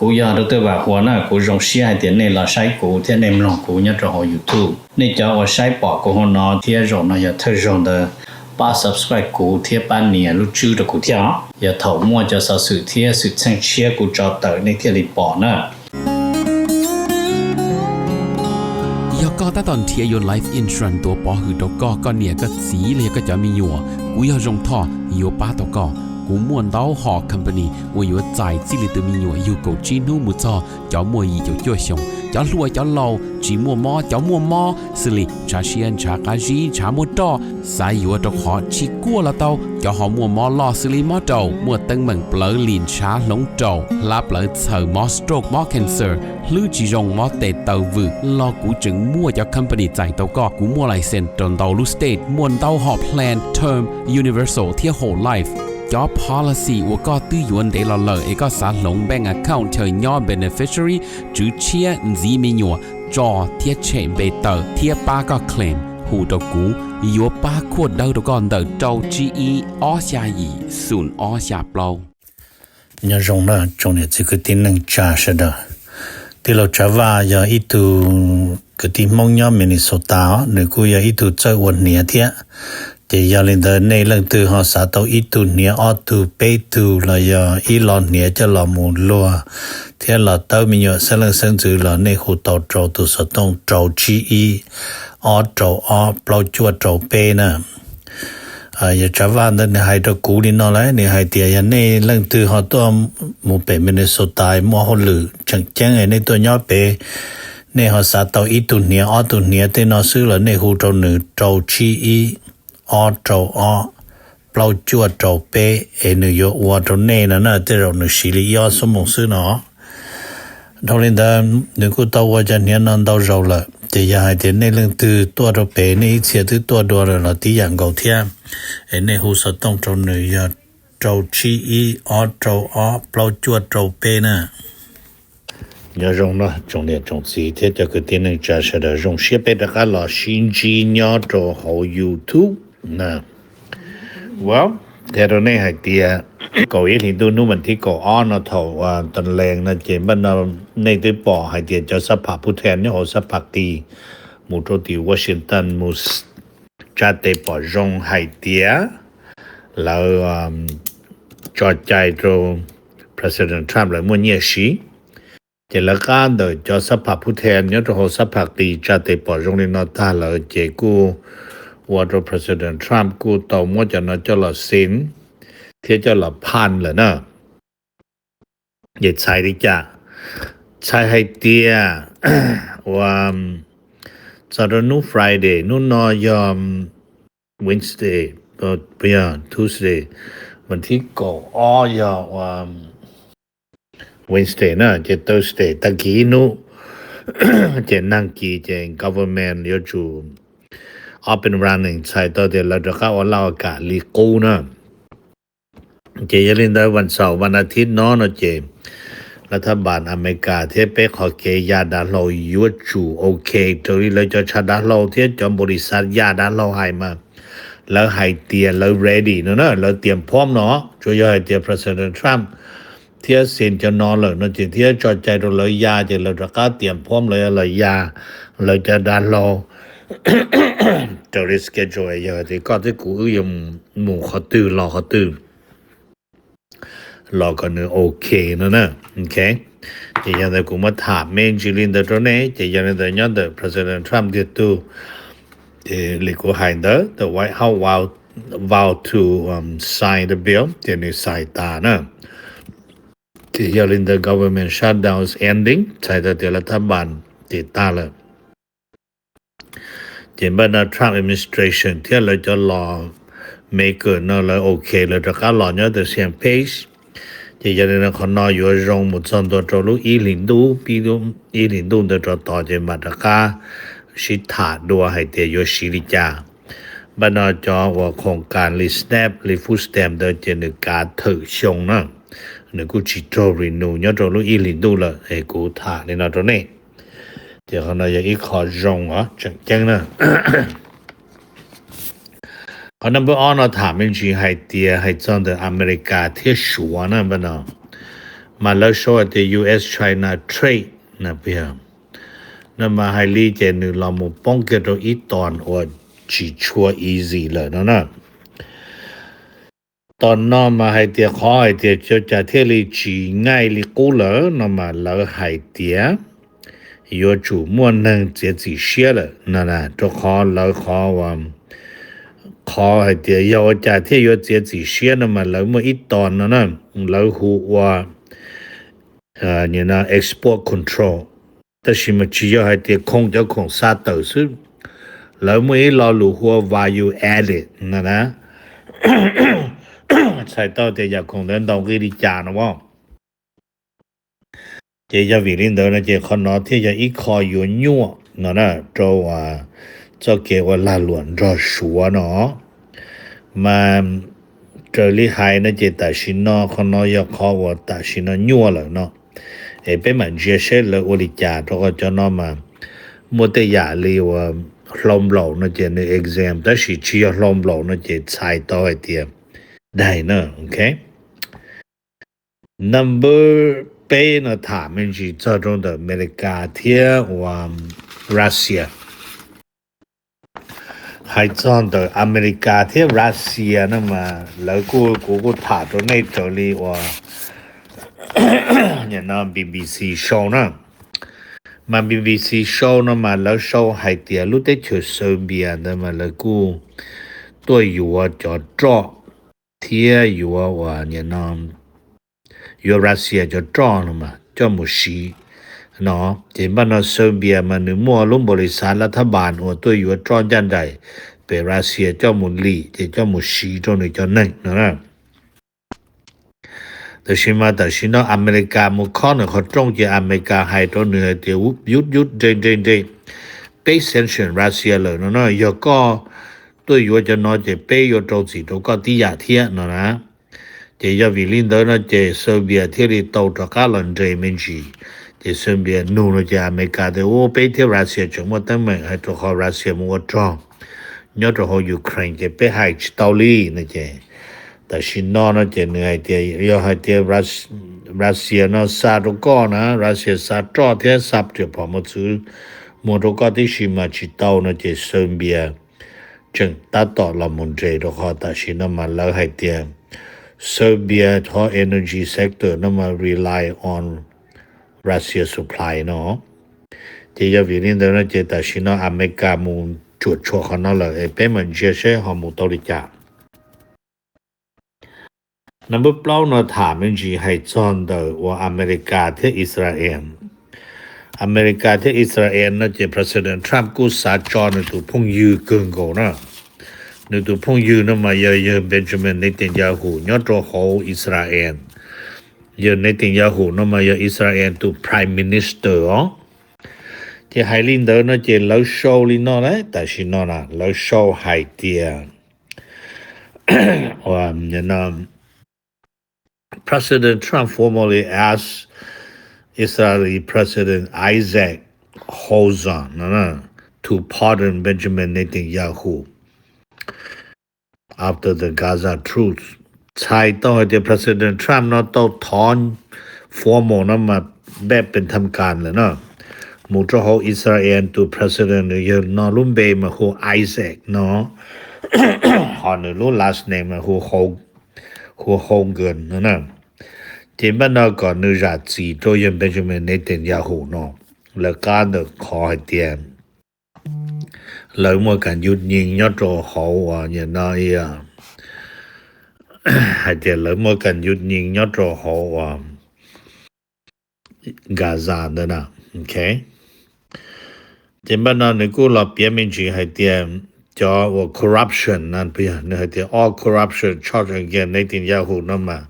Kuv yog Doctor Vam Huas na, kuv zoo siab hais tias nej los saib kuv thiab nej mloog kuv nyob rau hauv YouTube. Nej cov uas saib pom kuv hauv no thiab zaum no yog thawj zaug ntawd, pab subscribe kuv thiab pab nias lub tswb rau kuv thiab os. Yog thaum muaj cov xov xwm thiab xwm txheej tshiab kuv tso tawm nej thiaj li pom na. Yog koj tab tom nrhiav yuav life insurance tuav pov hwm rau koj, koj niam koj txiv los yog koj cov me nyuam, kuv yog Zoo Thoj yuav pab tau koj. Kuv muaj ntau hom company uas yuav txais txij li tus me nyuam yug kaum tsib hnub mus txog cov muaj yim caum cuaj xyoos, cov hluas cov laus, tsis muaj mob cov muaj mob, xws li ntshav siab ntshav qab zib ntshav muaj roj, xav yuav rau qhov tsis kuaj los tau, cov ho muaj mob loj xws li mob raum, muaj teeb meem plawv lim ntshav hloov raum, hlab plawv txhaws, mob stroke mob cancer, hlwb tsis zoo mob tes taw vwm los kuv tseem muaj cov company txais tau koj. Kuv muaj license rau ntau lub state, muaj ntau hom plan term, universal thiab whole life. Cov policy uas koj twb yuav ntev los lawm es koj xav hloov bank account chaw nyob beneficiary, tswv tshiab, ntxiv me nyuam, tso thiab tshem npe tawm thiab pab koj claim, hu rau kuv, yuav pab khuaj dawb rau koj ntawm rau tsib ib ob xya yim xoom ob xya plaub. Nyob zoo na tsoom niam txiv kwv tij neej tsa sawv daws. Tij laug Tsav Vaj yog ib tug kwv tij Hmoob nyob Minnesota os, nws kuj yog ib tug txawj ua hniav thiab. Ces yog li ntawd nej leej twg ho xav tau ib tug hniav ob tug peb tug los yog ib lo hniav coj los mus luag thiab los tawb me nyuam xeeb leej xeeb ntxwv los nej hu tau rau tus xov tooj rau tsib ib ob rau ob plaub cuaj rau peb na. Yog Tsav Vaj ntawd nws hais rau kuv li no lawm, nws hais tias yog nej leej twg ho tuaj mus pem Minnesota muaj hauj lwm tseem ceeb nej tuaj nyob pem, nej ho xav tau ib tug hniav ob tug hniav tej no xwb los nej hu rau nws rau tsib ib ob rau ob plaub cuaj rau peb es nws yuav ua rau nej no na, tej zaum nws siv li ib ob xuab moos xwb no. Dhau li ntawd nws kuj tau ua cov hniav no ntau zaus lawm, ces yog hais tias nej leej twg tuaj rau pem nej ib txhia twb tuaj dua lawm los tib yam nkaus thiab, es nej hu xov tooj rau nws yog rau tsib ib ob rau ob plaub cuaj rau peb na. Nyob zoo no tsoom niam tsoom txiv thiab cov kwv tij neej tsa sawv daws, zoo siab peb rov qab los sib ntsib nyob rau hauv YouTube na. Well, qhia rau nej hais tias kaum ib hlis ntuj hnub vas thib kaum ob no thaum tas lees no ces npaj no nej twb pom hais tias cov xab pham phu then nyob hauv xab pham qis mus rau tim Washington mus tsa tes pom zoo hais tias lawv tso cai rau President Trump lawv muaj nyiaj siv. Ces lawv qab ntawm cov xab pham phu then nyob rau hauv xab pham qis tsa tes pom zoo li no tag lawm ces kuj ua rau President Trump kuj tau muab cov no coj los sin thiab coj los phan lawm na. Ces txhais li cas? Txhais hais tias ua txog rau hnub Friday, hnub no yog Wednesday, yog Tuesday, vas thib kaum ob yog Wednesday na, ces Thursday tag kis ib hnub ces nag kis ces government yuav tsum up and running, txhais tau tias lawv rov qab ua laj ua kam li qub na. Ces yog li ntawd vas xaum vas as thiv no no ces lawv thaj npas Amelikas thiab peb qhov kev ya dav hlau yuav tsum ok raws li lawv cov tshav dav hlau thiab cov npaum li xav ya dav hlau hais mas lawv hais tias lawv ready no na, lawv tiam phom no. Tsuas yog hais tias President Trump thiab sin cov no lawm no ces thiab tso cai rau lawv ya ces lawv rov qab tiam phom lawv los ya lawv cov dav hlau raws li schedule. Yog tias koj thiab kuv wb yuav mus qhov twg los qhov twg los kom nws ok no na. Ces yog ntawd kuv muab tham me ntsis li ntawd rau nej. Ces yog li ntawd nyob ntawm President Trump tiag tug, ces li kuv hais ntawd the White House vow to sign the bill, ces nws xais tas na. Ces yog li ntawd government shutdown is ending, txhais tau tias lawv thaj npas ces tag lawm. Ces npaj no Trump administration thiab lawv cov law maker no lawv ok, lawv rov qab los nyob the same page. Ces yog li no qhov no yuav zoo mus txog ntua rau lub ib hlis ntuj, pib lub ib hlis ntuj ntawd rau tod ces mam rov qab sib tham dua hais tias yuav siv li cas. Npaj no cov uas khoom kas li snap li food stamp ntawd ces nws kav thawm xyoo na, nws kuj tsis raug renew nyob rau lub ib hlis ntuj lawm es kuv tham li no rau nej. Ces qhov no yog ib qho zoo os tseem ceeb na. Qhov no npawb ob no tham me ntsis hais tias hais txog ntawm Amelikas thiab Suav na npaj no. mas lawv sau hais tias U S China trade na, puas yog? No mas hais li ces nws los mus poob kiag rau ib ton uas tsis tshua easy lawm no na. Tom no mas hais tias qhov hais tias ua cas thiaj li tsis ngaij li qub lawm no mas lawv hais tias yuav tsum muaj neeg txiav txim siab lawm no na, rau qhov lawv qhov uas, qhov hais tias yog ua cas thiaj yuav txiav txim siab no mas lawv muaj ib ton no na, lawv hu ua export control, tab sis mas tsis yog hais tias khoo cov khoom xa tawm xwb, lawv muaj ib lo lus hu ua value added no na. Txhais tau tias yam khoom ntawd ntau nqi li cas no as. Ces yog vim li ntawd no ces qhov no thiaj yog ib qho yuav nyuaj no na rau txoj kev ua lag luam nrog Suav no. Mas raws li hais no ces tam sim no qhov no yog qhov uas tam sim no nyuaj lawm no. Es peb mam ntsia seb lawv ua li cas rau qhov cov no mas muaj tej yam li uas hlau nplaum no ces nws exempt, tab sis tsis yog hlau nplaum no ces txhais tau hais tias daig na, ok. Number peb no tham me ntsis txog rau ntawm Amelikas thiab uas Russia. Hais txog ntawm Amelikas thiab Russia no mas lawv kuj, kuv kuj tham rau nej raws li uas nim no B B C sau na. Mas B B C sau no mas lawv sau hais tias lub teb chaws Serbia ntawd mas lawv kuj tuaj yuav cov roj thiab yuav uas nim no yuav Russia cov roj no mas coj mus siv no. Ces npaj no Serbia mas nws muaj lub npaum li xav lav thab npas uas tuaj yuav roj ncaj nraim pem Russia coj mus lim ces coj mus siv rau nws cov neeg no na. Tab sis mas tam sim no Amelikas mus khob nws qhov rooj ces Amelikas hais rau nws hais tias yub yub nre nre nre, peb sanction Russia lawm no na, yog koj tuaj yuav cov no ces peb yuav rau txim rau koj tib yam thiab no na. Ces yog vim li ntawd no ces Serbia thiaj li tau rov qab los nres me ntsis. Ces Serbia nug no ces Amelikas tias ua peb thiab Russia tseem muaj teeb meem hais rau qhov Russia mus ua rog nyob rau hauv Ukraine ces peb hais tsis tau li no ces tam sim no no ces nws hais tias yog hais tias Russia no xa rau koj na, Russia xa roj thiab xa riam phom mos txwv muag rau koj tib si mas tsis tau no ces Serbia tseem tab tom los mus nres rau qhov tam sim no mas lawv hais tias Serbia qhov energy sector no mas rely on Russia supply no. Ces yog vim li ntawd no ces tam sim no Amelikas mus cuam tshuam qhov no lawm es peb mam ntsia seb ho mus tau li cas. Number plaub no tham me ntsis hais txog ntawm uas Amelikas thiab Israel. Amelikas thiab Israel no ces President Trump kuj xav tso nws tus phooj ywg kawg nkaus na. Nws tus phooj ywg no mas yog yawg Benjamin Netanyahu nyob rau hauv Israel. Yawg Netanyahu no mas yog Israel tus Prime Minister os. Ces hais li ntawd no ces lawv sau li no lawm, tam sim no na lawv sau hais tias President Trump formally asked Israeli President Isaac Herzog to pardon Benjamin Netanyahu after the Gaza truce. Txhais tau hais tias President Trump no tau thov formal no mas npaj pes tham kas lawm na, mus rau hauv Israel tus president, nws yog no lub npe mas hu Isaac no, ho nws lub last name mas hu Hogan no na. Ces npaj no kom nws zam txim rau yawg Benjamin Netanyahu no, lawv qab ntawm qhov hais tias lawv muaj kas yuj nyi nyob rau hauv uas nim no hais tias lawv muaj kas yuj nyi nyob rau hauv uas Gaza ntawd na. Ces npaj no nws kuj los piav me ntsis hais tias cov uas corruption no, nws hais tias all corruption charge against Netanyahu no mas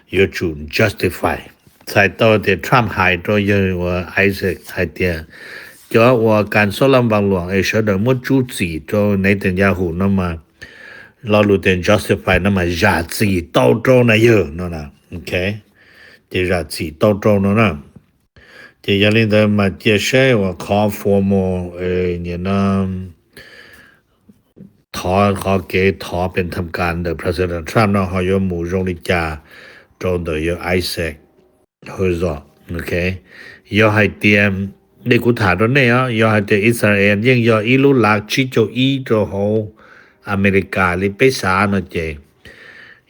yuav tsum justify. Txhais tau tias Trump hais rau yawg uas Isaac hais tias cov uas kas xob laj npas luam es sawv daws muab tsub txim rau Netanyahu no mas lo lus tias justify no mas zam txim tau rau na yawg no na. Ces zam txim tau rau no na. Ces yog li ntawd mas cia saib uas qhov formal nim no thov, qhov kev thov pes tham kas ntawm President Trump no ho yuav mus zoo li cas rau ntawm yawg Isaac. Herzog, ok. Yog hais tias, nej, kuv tham rau nej os, yog hais tias Israel yeej yog ib lub lav tsib caug ib rau hauv Amelikas li peb xav no ces,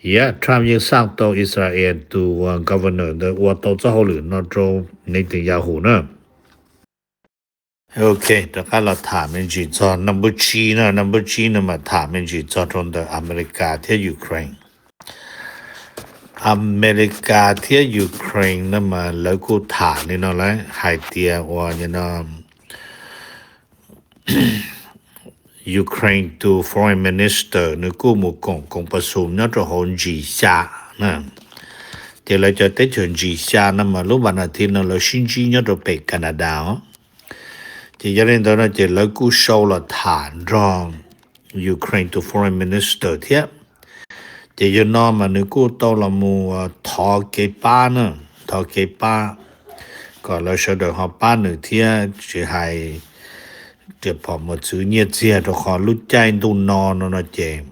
yog Trump yeej xaj tau Israel tus governor ntawd ua tau txoj hauj lwm no rau Netanyahu na. Ok, rov qab los tham me ntsis txog number tsib na, number tsib no mas tham me ntsis txog rau ntawm Amelikas thiab Ukraine. Amelikas thiab Ukraine no mas lawv kuj tham li no lawm hais tias uas no Ukraine tus foreign minister nws kuj mus koom koom pas xum nyob rau hauv ntsis xya na. Ces lawv cov teb chaws ntsis xya no mas lub vas nas thi no lawv sib ntsib nyob rau pem Canada os. Ces yog li ntawd no ces lawv kuj sau los tham nrog Ukraine tus foreign minister thiab. Ces yog no mas nws kuj tau los mus thov kev pab na, thov kev pab kom lawv sawv daws ho pab nws thiab, tsis hais riam phom mus txwv nyiaj txiag rau qhov lub caij ntuj no no no ces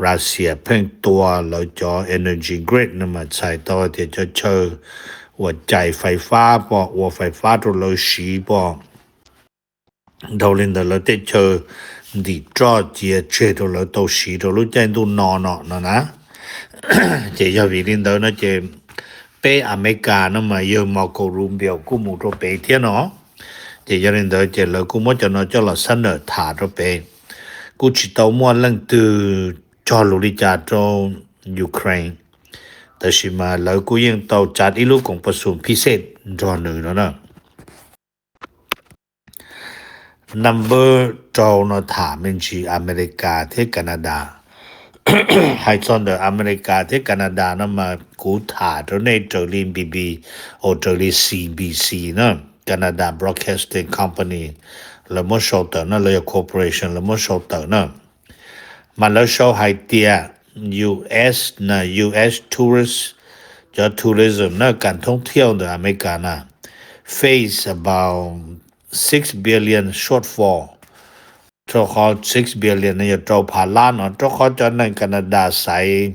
Russia pheej tua lawv cov energy grid no mas txhais tau tias cov chaw uas cais fais fab pom, ua fais fab rau lawv siv pom, dhau li ntawd lawv tej chaw ntim roj cia tseg rau lawv tau siv rau lub caij ntuj no no no na. Ces yog vim li ntawd no ces peb Amelikas no mas yawg Marco Rubio kuj mus rau pem thiab no. Ces yog li ntawd ces lawv kuj muab cov no coj los xab nawm tham rau pem. Kuj tsis tau muaj leej twg cog lus li cas rau Ukraine, tab sis mas lawv kuj yeej tau tsa ib lub koom pas xum phij xej nrog nws no na. Number rau no tham me ntsis Amelikas thiab Canada. Hais txog ntawm Amelikas thiab Canada no mas kuv tham rau nej raws li B B, o, raws li C B C na, Canada Broadcasting Company, lawv muab sau tawm na, lawv yog corporation lawv muab sau tawm na. Mas lawv sau hais tias U S na, U S tourist, cov tourism na, kam thoob thiauj ntawm Amelikas na, face about six billion shortfall. Rau qhov six billion no yog rau phav lab no, rau qhov cov neeg Canada xaiv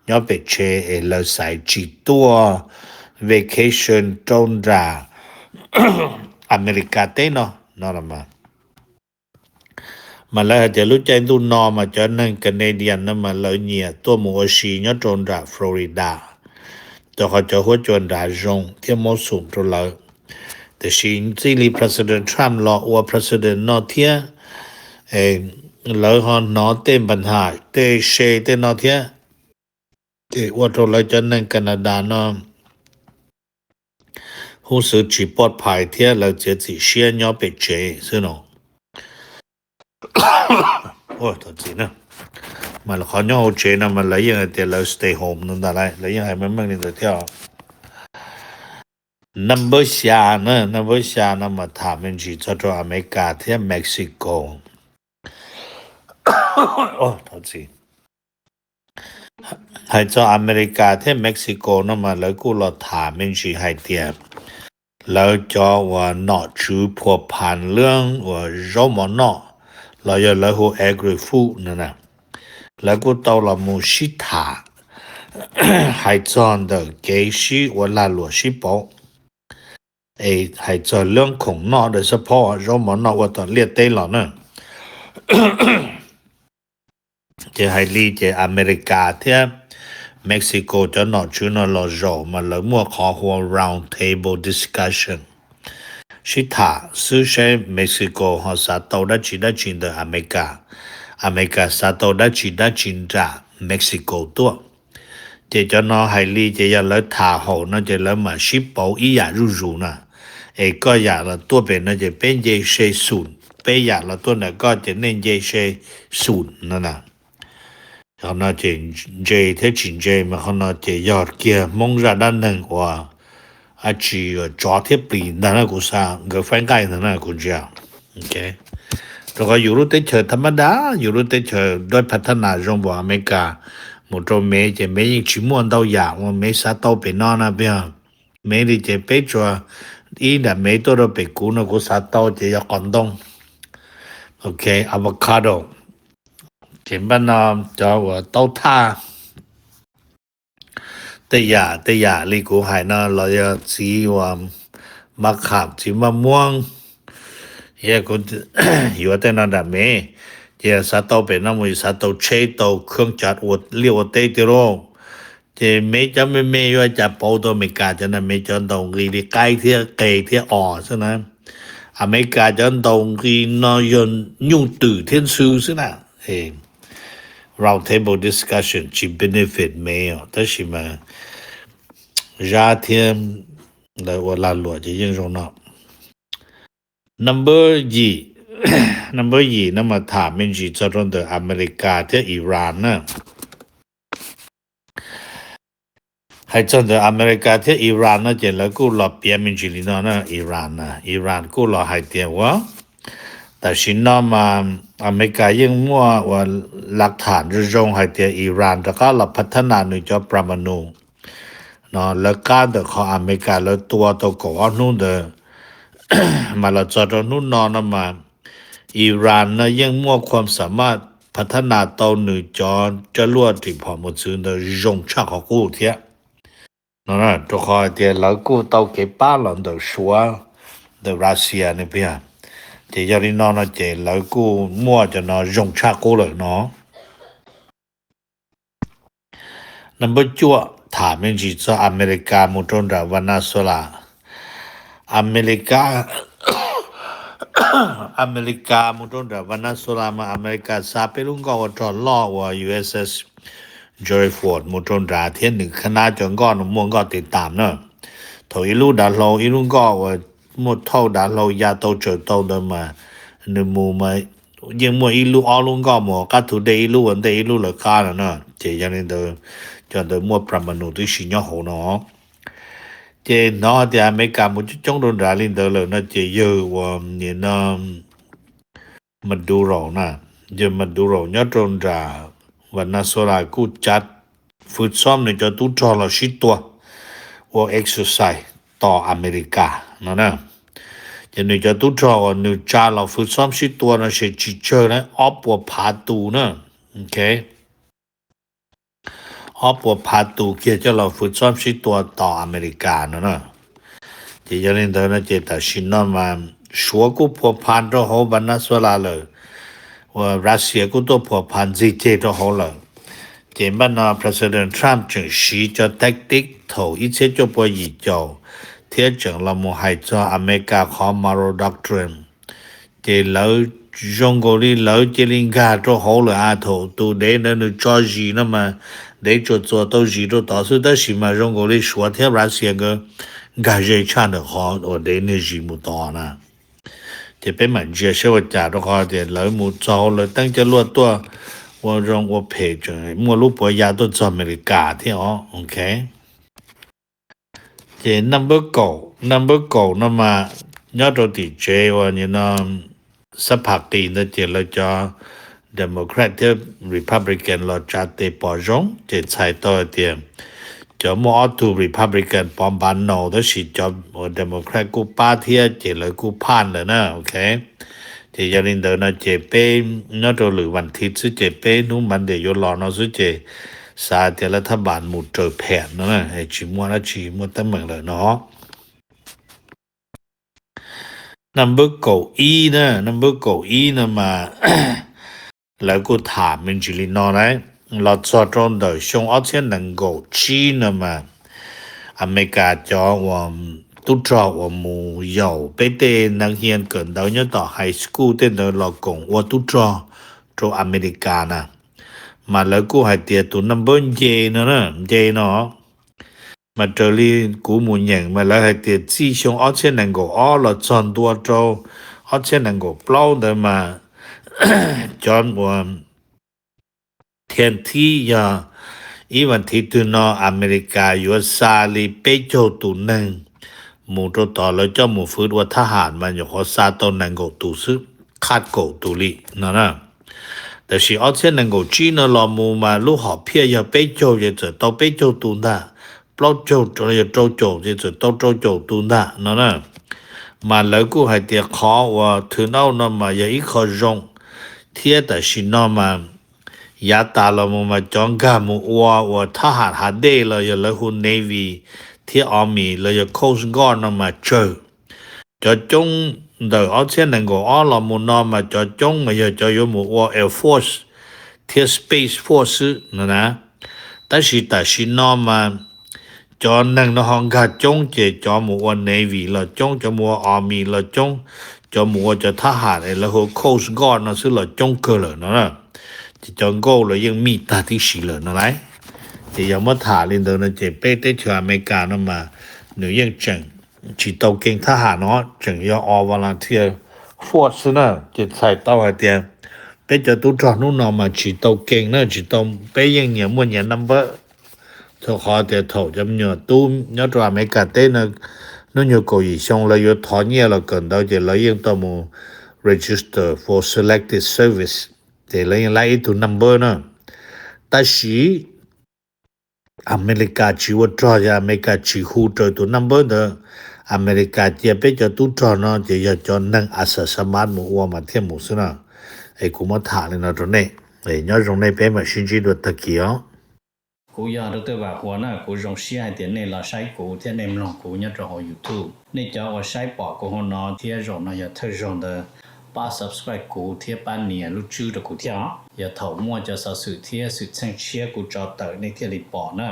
nyob pem tsev es lawv xaiv tsis tuaj vacation rau nram Amelikas teb no no los mas. Mas lawv hais tias lub caij ntuj no mas cov neeg Canadian no mas lawv nyiam tuaj mus ua si nyob rau nram Florida, rau qhov cov huab cua nrad zoo thiab muab xum rau lawv. Tiam sis txij li President Trump los ua president no thiab, lawv ho hnov tej npa nham tej se tej no thiab, ces ua rau lawv cov neeg Canada no huj xwv tsis poj phais thiab lawv txiav txim siab nyob pem tsev xwb no. Mas qhov nyob hauv tsev no mas lawv yeej hais tias lawv stay home no ntag lauj, lawv yeej hais meej meej li ntawd thiab. Number xya na, number xya no mas tham me ntsis txog rau Amelikas thiab Mexico. Hais txog Amelikas thiab Mexico no mas lawv kuj los tham me ntsis hais tias lawv cov uas nom tswv phua phan lab uas zaub mov noj los yog lawv hu agri-food no na, lawv kuj tau los mus sib tham hais txog ntawm kev sib ua lag luam sib pauv, es hais txog lab khoom noj daws xab phob zaub mov noj ua tom liaj teb los na. Ces hais li ces Amelikas thiab Mexico cov nom tswv no los zaum mas lawv muaj qhov hu ua round table discussion, sib tham xwb saib Mexico ho xav tau dab tsi dab tsi ntawm Amelikas, Amelikas xav tau dab tsi dab tsi nram Mexico tuaj. Ces cov no hais li ces yog lawv tham haum no ces lawv mam sib pauv ib yam zuj zus na. Es koj yam los tuaj pem no ces peb nce se xum, peb yam los tuaj ntawm koj ces nej nce se xum no na. Qhov no ces ntse thiab tsis ntse mas qhov no ces yog kiag Hmoob zaj dab neeg uas dab tsi tsov thiab plis ntag na, kuv xav nkawd faib nqaij ntag na kuv ntsia. Rau qhov yus lub teb chaws tha mab dab, yus lub teb chaws dawb phav thab nas zoo npaum Amelikas, mus rau Mev ces Mev yeej tsis muaj ntau yam uas Mev xav tau pem no na peb. Mev li ces peb tsuas ib nram Mev tuaj rau pem kuv no kuv xav tau ces yog qos ntoo, ok, avocado, ces npaj no cov uas taub thaj, Tej yam tej yam li kuv hais no los yog txiv uas Mab Kham txiv Mab Muab, yog kuv yuav tej no nram Mev, ces yog xav tau pem no mus yus xav tau tsheb tau khoob cav ua liaj ua teb tiag lauj. Ces Mev cov me me yuav cas pauv tau Amelikas cov no, Mev cov ntaus nqi li qaib thiab qe thiab os xwb na. Amelikas cov ntaus nqi no yog nyuj twm thiab ntxhw xwb na. Round table discussion tsis benefit Mev os, tab sis mas Zab thiab lawv ua lag luam ces yeej zoo no. Number yim, number yim no mas tham me ntsis txog rau ntawm Amelikas thiab Iran na. Hais txog ntawm Amelikas thiab Iran no ces lawv kuj los piav me ntsis li no na, Iran na, Iran kuj los hais tias ua tam sim no mas Amelikas yeej muaj ua lav tham zoo zoo hais tias Iran rov qab los phav thab nas nws cov pramanu no, lawv qab ntawm qhov Amelikas lawv tua tau kaum ob hnub ntawd mas los txog rau hnub no no mas Iran no yeej muaj khuam xam maj phav thab nas tau nws cov coj luaj ris phom mus txwv ntawd zoo tshaj qhov qub thiab no, rau qhov hais tias lawv kuj tau kev pab los ntawm Suav, ntawm Russia ne pia. Ces yog li no no ces lawv kuj muaj cov no zoo tshaj qub lawm no. Number cuaj, tham me ntsis txog Amelikas mus rau nram Venezuela. Amelikas, Amelikas mus rau nram Venezuela mas Amelikas xa peb lub nkoj ua rog loj uas U S S Gerald Ford mus rau nrad thiab nws khab nab cov nkoj no muaj nkoj tes tam na. Thaum ib lub dav hlau, ib lub nkoj uas muaj thauj dav hlau ya tau tsaws tau ntawd mas nws mus mas yeej muaj ib lub ob lub nkoj mus qab thu dej, ib lub ua ntej ib lub lawv qab no na. Ces yog li ntawd cov ntawd muaj pramanu tib si nyob hauv no. Ces hnov tias Amelikas mus coob coob rau nrad li ntawd lawm no ces yawg uas nim no Maduro na, yawg Maduro nyob rau nram Venezuela kuj cav fwv xob nws cov tub rog los sib tua ua exercise tos Amelikas no na. Ces nws cov tub rog uas nws tsa los fwv xob sib tua no ces tsis tsawg na, ob puas phav tus na. Ok, ob puas phav tus kiag coj los fwv xob sib tua tos Amelikas no na. Ces yog li ntawd no ces tam sim no mas Suav kuj phuas phas rau hauv Venezuela lawm, uas Russia kuj tuaj phuas phas ntxig ceg rau hauv lawm. Ces npaj no President Trump tseem siv cov tactic thaum ib txhiab cuaj pua yim caum thiab tseem los mus hais txog Amelikas qhov Monroe Doctrine. Ces lawv zoo nkaus li lawv cia li nkag rau hauv lawm a, thaum tus dev ntawd nws tso zis no mas dev tsuas txuas tau zis rau tod xwb, tab sis mas zoo nkaus li Suav thiab Russia nkawd nkag ze tshaj ntawm qhov uas dev niag zis mus tod na. Ces peb mam ntsia saib ua cas, rau qhov tias lawv mus txog hauv lawv teeb coj luaj tuaj ua zoo ua phem tseem muaj lub puav ya tuaj txog Amelikas thiab os. Ok, ces number kaum, number kaum no mas nyob rau tim tsev uas nim no sab pham qis ntawd ces lawv cov Democrat thiab Republican los tsa tes pom zoo ces txhais tau hais tias cov muaj ob tug Republican pov npav naus, tab sis cov uas Democrat kuj pab thiab ces lawv kuj phaj lawm na. Ok, ces yog li ntawd no ces peb nyob rau lwm vas thiv xwb ces peb hnub Monday yuav los no xwb ces xav tias lawv thab npas mus raws phem no na, tsis muaj dab tsi muaj teeb meem lawm no. Number kaum ib na, number kaum ib no mas lawv kuj tham me ntsis li no na, los txog rau ntawm xyoo ob txhiab nees nkaum tsib no mas Amelikas cov uas tub rog uas mus yaum peb tej neeg hias kawm ntawv nyob tom high school tej ntawd los koom ua tub rog rau Amelikas na, mas lawv kuj hais tias tus number nce no na, nce no mas raws li kuv mus nyeem mas lawv hais tias txij xyoo ob txhiab nees nkaum ob los txog ntua rau ob txhiab nees nkaum plaub ntawd mas cov uas thiaj thib yog ib vas thiv twg no Amelikas yuav xa li peb caug tus neeg mus rau tod, lawv coj mus fwv ua thab ham mas nyuam qhuav xa tau nees nkaum tus xwb, qhaj kaum tus li no na. Tab sis ob txhiab nees nkaum tsib no los mus mas lub hom phiaj yog peb caug ces txawm tau peb caug tus ntag, plaub caug yog rau caum ces txawm tau rau caum tus ntag no na. Mas lawv kuj hais tias qhov uas thwv nauj no mas yog ib qho zoo thiab tam sim no mas Yav tas los mus mas cov nkag mus ua uas thab ham hav dej los yog lawv hu Navy thiab Army los yog Coast Guard no mas tsawg. Cov coob ntawm ob txhiab nees nkaum ob los mus no mas cov coob mas yog cov yuav mus ua Air Force thiab Space Force xwb no na. Tab sis tam sim no mas cov neeg no ho nkag coob ces cov mus ua Navy los coob, cov mus ua Army los coob, cov mus ua cov thab ham es lawv hu Coast Guard no xwb los coob kawg lawm no na. Ces cov nkauj los yeej mij tag tib si lawm no lauj. Ces yog muab tham li ntawd no ces peb teb chaws Amelikas no mas nws yeej tseem tsis tau keej thab ham no, tseem yog o volunteer force xwb na. Ces txhais tau hais tias peb cov tub rog hnub no mas tsis tau keej na, tsis tau, peb yeej nyias muaj nyias number. Thaum qhov tias thaum cov me nyuam tub nyob rau Amelikas teb no, hnub nyoog kaum yim xyoo lawv yuav thov nyiaj los kawm ntawv ces lawv yeej tau mus register for selected service, ces lawv yeej laib ib tug number na. Tab sis Amelikas tsis ua rog, yog Amelikas tsis hu raws tus number ntawd, Amelikas cia peb cov tub rog no ces yog cov neeg a xa xa mab mus ua mas thiaj mus xwb na. Es kuv muab tham li no rau nej, nyob zoo nej, peb mam sib ntsib dua tag kis os. Kuv yog Dr. Vam Huas na, kuv zoo siab hais tias nej los saib kuv thiab nej mloog kuv nyob rau hauv YouTube. Nej cov uas saib pom kuv hauv no thiab zaum no yog thawj zaug ntawd, pab subscribe kuv thiab pab nias lub tswb rau kuv thiab os. Yog thaum muaj cov xov xwm thiab xwm txheej tshiab kuv tso tawm nej thiaj li pom na.